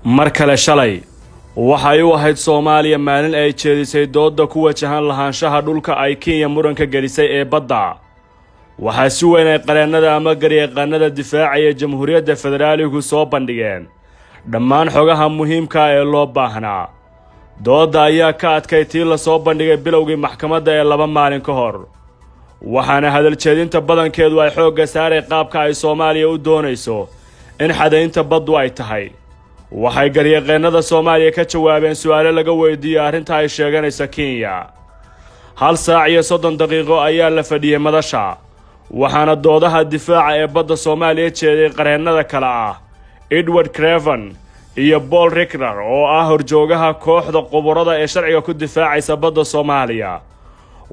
Mar kale shalay waxay u ahayd Soomaaliya maalin ay jeedisay doodda ku wajahan lahaanshaha dhulka ay Kenya muranka gelisay ee badda. Waxaa si weyn ay qareennada ama garyaqaanada difaacaya Jamhuuriyadda Federaaligu soo bandhigeen dhammaan xogaha muhiimka ee loo baahnaa. Doodda ayaa ka adkay tii lasoo bandhigay bilowgii maxkamadda ee 2 maalin ka hor, waxaana hadaljeedinta badankeedu ay xoogga saaray qaabka ay Soomaaliya u doonayso in xadaynta baddu ay tahay. Waxay garyaqeennada Soomaaliya ka jawaabeen su'aalo laga weydiiyey arrinta ay sheeganaysa Kenya. 1 saac iyo 30 daqiiqo ayaa la fadhiyey madasha, waxaana doodaha difaaca ee badda Soomaaliya jeeday qareennada kale ah Edward Creven iyo Paul Reichler, oo ah horjoogaha kooxda khuburada ee sharciga ku difaacaysa badda Soomaaliya,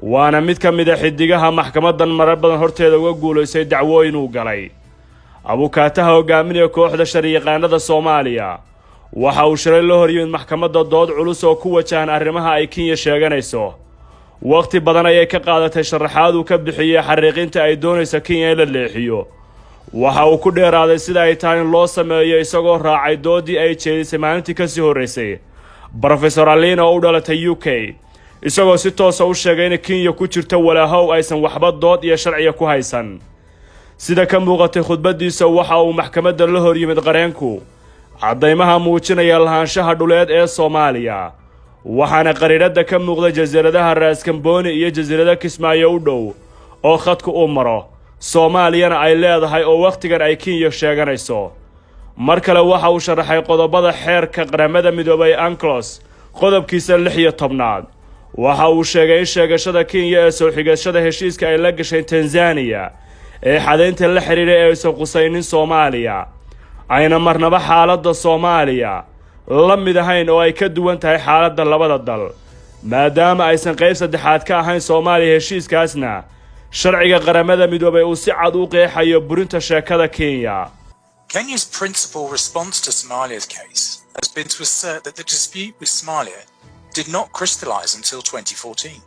waana mid ka mid ah xidigaha maxkamaddan marar badan horteeda uga guulaystay dacwooyin uu galay. Abukaataha hogaaminaya kooxda sharciyaqaanada Soomaaliya waxa uu shalay la horyimid maxkamadda dood culus oo ku wajahan arrimaha ay Kenya sheeganayso. Wakhti badan ayay ka qaadatay sharaxaad uu ka bixiyey xariiqinta ay doonaysa Kenya in la leexiyo. Waxa uu ku dheeraaday sida ay tahay in loo sameeyo, isagoo raacay doodii ay jeedisay maalintii kasii horreysay Brofesor Alina oo u dhalatay UK, isagoo si toosa u sheegay in Kenya ku jirto walaahow aysan waxba dood iyo sharciga ku haysan. Sida ka muuqatay khudbaddiisa, waxa uu maxkamadda la hor yimid qareenku caddaymaha muujinaya lahaanshaha dhuleed ee Soomaaliya, waxaana qariiradda ka muuqda jasiiradaha Raaskamboni iyo jasiirada Kismaayo u dhow oo khadku uu maro, Soomaaliyana ay leedahay oo wakhtigan ay Kenya sheeganayso. Mar kale waxa uu sharaxay qodobada xeerka Qaramada Midoobay UNCLOS, qodobkiisa 16aad. Waxa uu sheegay in sheegashada Kenya ee soo xigashada heshiiska ay la gashay Tanzaniya ee xadaynta la xidhiidha ee aysan qusaynin Soomaaliya, ayna marnaba xaaladda Soomaaliya la mid ahayn oo ay ka duwan tahay xaaladda labada dal, maadaama aysan qayb saddexaad ka ahayn Soomaaliya heshiiskaasna, sharciga Qaramada Midoobay uu si cad u qeexayo burinta sheekada Kenya. Kenya's principal response to Somalia's case has been to assert that the dispute with Somalia did not crystallize until 2014.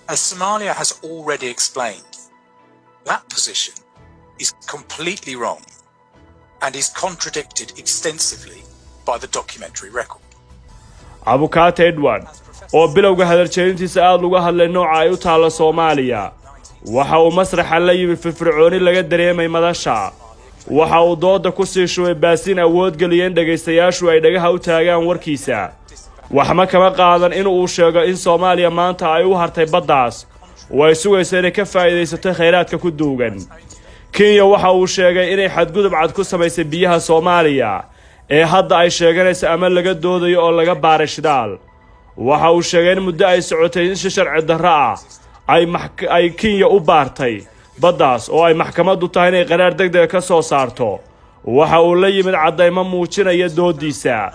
As Somalia has already explained, that position is completely wrong and is contradicted extensively by the documentary record. Abukaata Edward oo bilowga hadaljeedintiisa aada uga hadlay nooca ay u taallo Soomaaliya, waxa uu masraxa la yimi firfircooni laga dareemay madasha. Waxa uu dooda ku sii shubay baasiin awood geliya in dhegaystayaashu ay dhagaha u taagaan warkiisa. Waxma kama qaadan in uu sheego in Soomaaliya maanta ay u hartay baddaas oo ay sugayso inay ka faa'iidaysato khayraadka ku duugan. Kenya waxa uu sheegay inay xadgudub cad ku samaysay biyaha Soomaaliya ee hadda ay sheeganayso ama laga doodayo oo laga baaray shidaal. Waxa uu sheegay in muddo ay socotay in si sharci darro ah ay Kenya u baartay baddaas oo ay maxkamaddu tahay inay qaraar deg dega ka soo saarto. Waxa uu la yimid caddaymo muujinaya dooddiisa.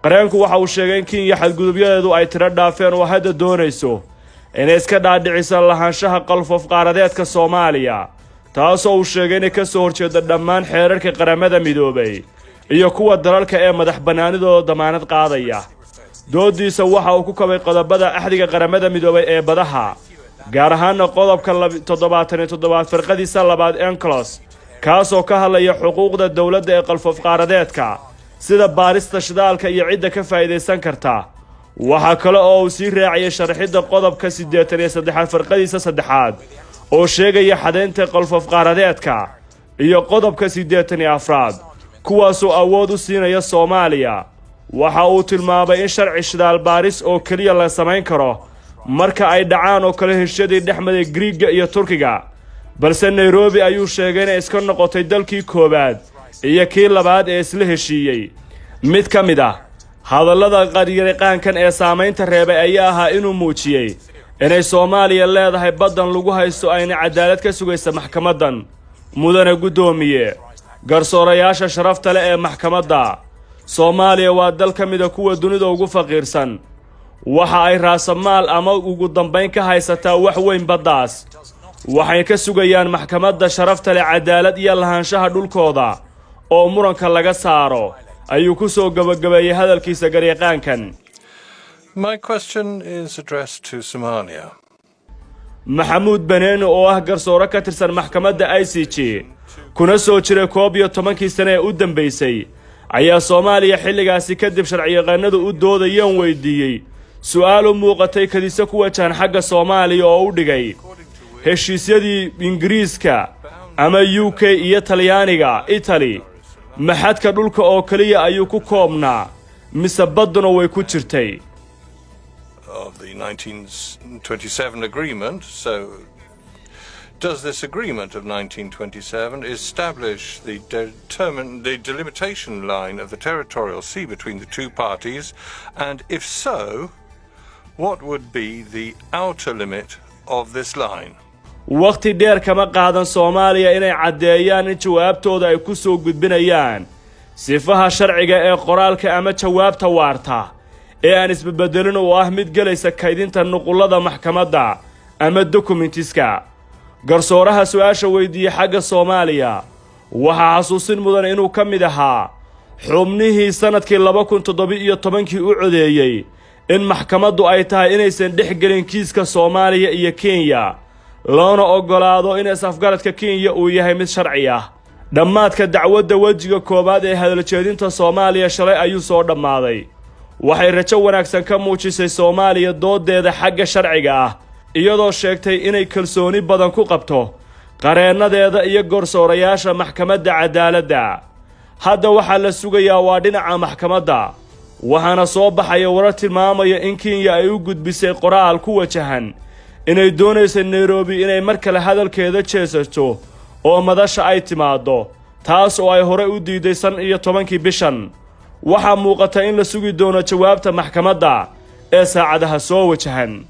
Qareenku waxa uu sheegay in Kenya xadgudubyadeedu ay tiro dhaafeen oo hadda doonayso inay iska dhaadhiciso lahaanshaha qalfoof qaaradeedka Soomaaliya, taasoo uu sheegay inay ka soo horjeedo dhammaan xeerarka Qaramada Midoobay iyo kuwa dalalka ee madax bannaanidooda damaanad qaadaya. Dooddiisa waxa uu ku kabay qodobada Axdiga Qaramada Midoobay ee badaha, gaar ahaana qodobka 77aad firqadiisa labaad UNCLOS, kaasoo ka hadlaya xuquuqda dowladda ee qalfoof qaaradeedka, sida baarista shidaalka iyo cidda ka faa'iidaysan karta. Waxaa kale oo uu sii raaciyey sharxidda qodobka 83aad firqadiisa saddexaad oo sheegaya xadaynta qalfoof qaaradeedka iyo qodobka 84aad, kuwaasoo awood u siinaya Soomaaliya. Waxa uu tilmaamay in sharci shidaal baaris oo keliya la samayn karo marka ay dhacaan oo kale heshyadii dhex maray Griiga iyo Turkiga, balse Nairobi ayuu sheegay inay iska noqotay dalkii koowaad iyo kii labaad ee isla heshiiyey. Mid ka mid ah hadallada qaryariqaankan ee saamaynta reebay ayaa ahaa inuu muujiyey inay Soomaaliya leedahay baddan lagu haysto, ayna cadaalad ka sugaysa maxkamaddan. Mudane guddoomiye, garsoorayaasha sharafta leh ee maxkamadda, Soomaaliya waa dal ka mida kuwa dunida ugu faqiirsan. Waxa ay raasamaal ama ugu dambayn ka haysataa wax weyn baddaas. Waxay ka sugayaan maxkamadda sharafta leh cadaalad iyo lahaanshaha dhulkooda oo muranka laga saaro, ayuu ku soo gebagabeeyey hadalkiisa garyaqaankan. My question is addressed to Somalia. Maxamuud Baneeno oo ah garsoore ka tirsan maxkamadda ICJ kuna soo jiray 11kii sane ee u dambaysay. Ayaa Soomaaliya xilligaasi kadib sharciyaqaanadu u doodayeen weydiiyey su'aal u muuqatay kadise ku wajahan xagga Soomaaliya oo u dhigay heshiisyadii Ingiriiska ama UK iyo Talyaaniga, Italy, ma xadka dhulka oo keliya ayuu ku koobnaa mise badduna way ku jirtay? Of the 1927 agreement. So, does this agreement of 1927 establish the delimitation line of the territorial sea between the two parties? And if so, what would be the outer limit of this line? Wakhti dheer kama qaadan Soomaaliya inay caddeeyaan in jawaabtooda ay ku soo gudbinayaan sifaha sharciga ee qoraalka ama jawaabta waarta ee aan isbebedelin oo ah mid gelaysa kaydinta nuqullada maxkamadda ama documents-ka. Garsooraha su-aasha weydiiyey xagga Soomaaliya waxaa xasuusin mudan inuu ka mid ahaa xubnihii sannadkii 2017-kii u codeeyey in maxkamaddu ay tahay inaysan dhex gelin kiiska Soomaaliya iyo Kenya, loona oggolaado in is-afgaradka Kenya uu yahay mid sharci ah. Dhammaadka dacwadda wejiga koowaad ee hadaljeedinta Soomaaliya shalay ayuu soo dhammaaday. Waxay rajo wanaagsan ka muujisay Soomaaliya doodeeda xagga sharciga ah, iyadoo sheegtay inay kalsooni badan ku qabto qareennadeeda iyo garsoorayaasha maxkamadda cadaaladda. Hadda waxaa la sugayaa waa dhinaca maxkamadda, waxaana soo baxaya warar tilmaamaya in Kenya ay u gudbisay qoraal ku wajahan inay doonaysa Nairobi inay mar kale hadalkeeda jeesato oo madasha ay timaaddo, taas oo ay horey u diiday 15-kii bishan. Waxaa muuqata in la sugi doono jawaabta maxkamadda ee saacadaha soo wajahan.